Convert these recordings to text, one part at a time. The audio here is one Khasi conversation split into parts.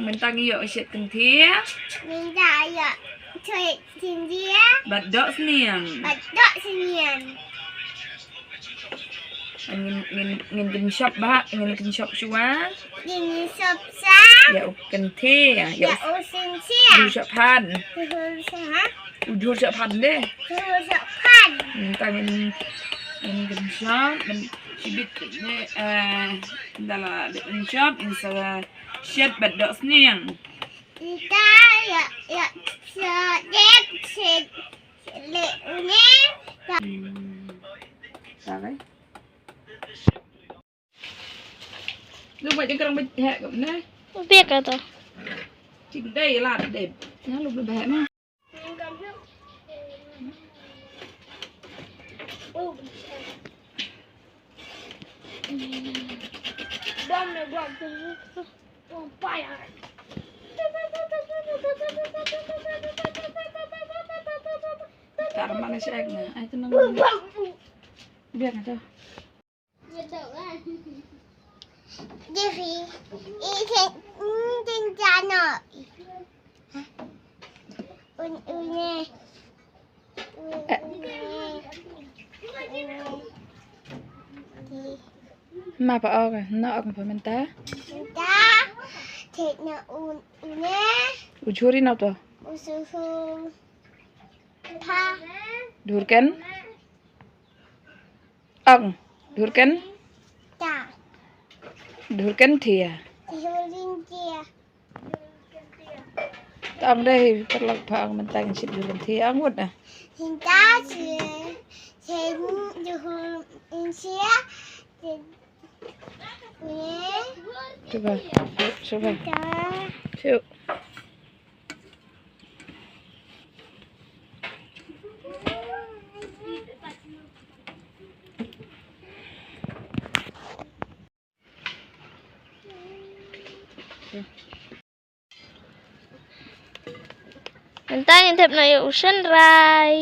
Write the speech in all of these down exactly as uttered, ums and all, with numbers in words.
Mynta ngi ïoh shet kynthia. Mynta ïoh shet kynthia. Bad doh sniang. Bad doh sniang. Ngin, ngin, ngin kynshop ba, ngin kynshop shuwa. Ngin kynshop shuwa. Ïa u kynthia, ïa u kynthia. U jhur shah phan. U jhur shah phan. U jhur shah phan de. U jhur shah phan. Mynta ngin, ngin kynshop, ngin shibit ne, eh, mynta la dep kynshop, ngin sa shet bad doh sniang. Mynta ïa, ïa, shet, shet, shet leh ne. Hmm. Ta kai. Lu ba jingkrang ba heh ka ne. Biak ka to. Cik dei la dei. Na lu ba heh ma. Tar mana sek na. Ai tu nang. Biak ka to. Jeffrey, i ken, mm, tin jano. Un, une. Une. Ma pa ok, na ok pa mynta. Mynta. Tek na un, une. U jhur ïa uno to. U jhur. Pa. Dhurken. Ang, dhurken. Ta. Dhurken thia. Dhurken thia. Tang dei paralok pha ang mynta ngin shet dhurken thia ang wut na. Hinta si, si dhurken thia. Coba, coba. Hinta. Coba. Mynta ngin thep noh ïa u shynrai.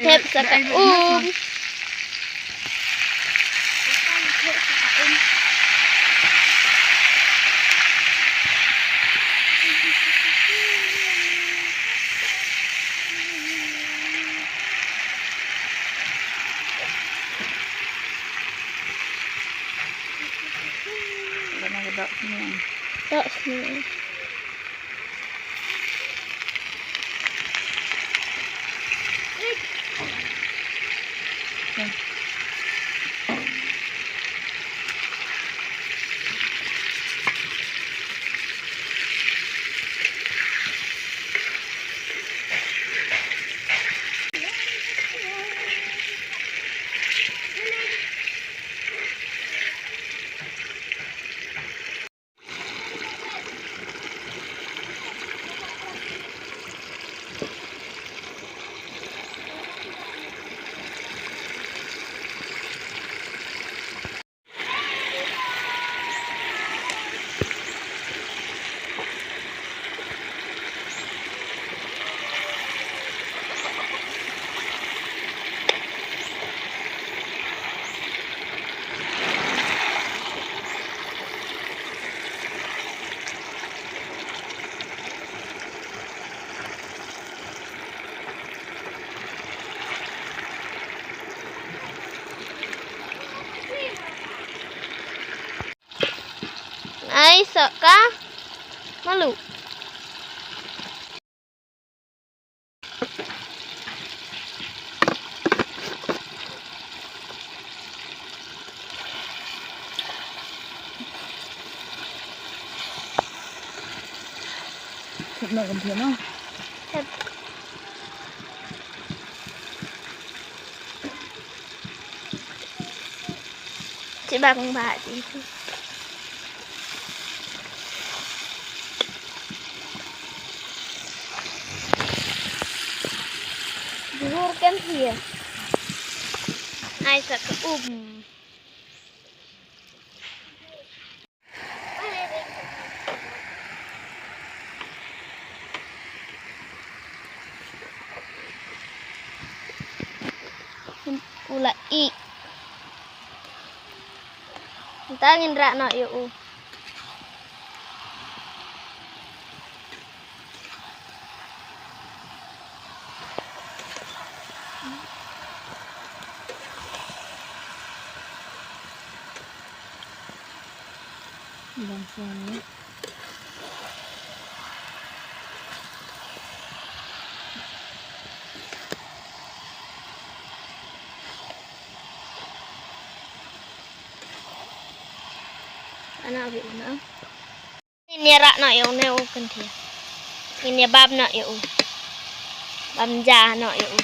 Thep sa ka um. Doh sniang. Ai sa ka malu. Thep noh kam thep noh. Thep. Cik ba kong ba ti. Jhur kan thia. Ai sa ka um. U la ih. Mynta ngin rah noh ïa u. Ana bi una. Ngin ïa rah noh ïa une u kynthia. Ngin ïa bam noh ïa u. Bam ja noh ïa u.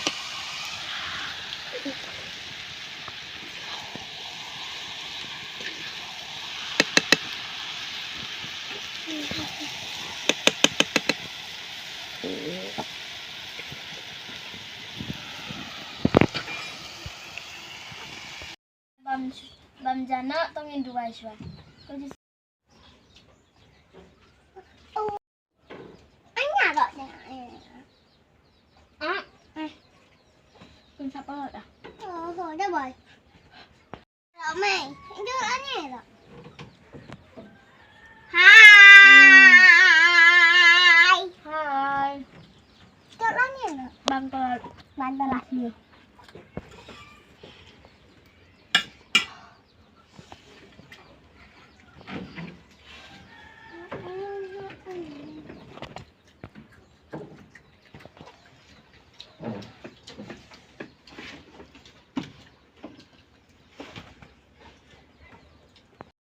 Bam, bam ja noh, to ngin duwai shuwa. Ko ji. Oh. Anya dok nya. Ah. Eh. Kun sapa dok dah? Oh, oh, dah boy. Dok mai. Dok anya dok. Hai. Hai. Dok anya dok. Bang telat. Bang telat. Hmm.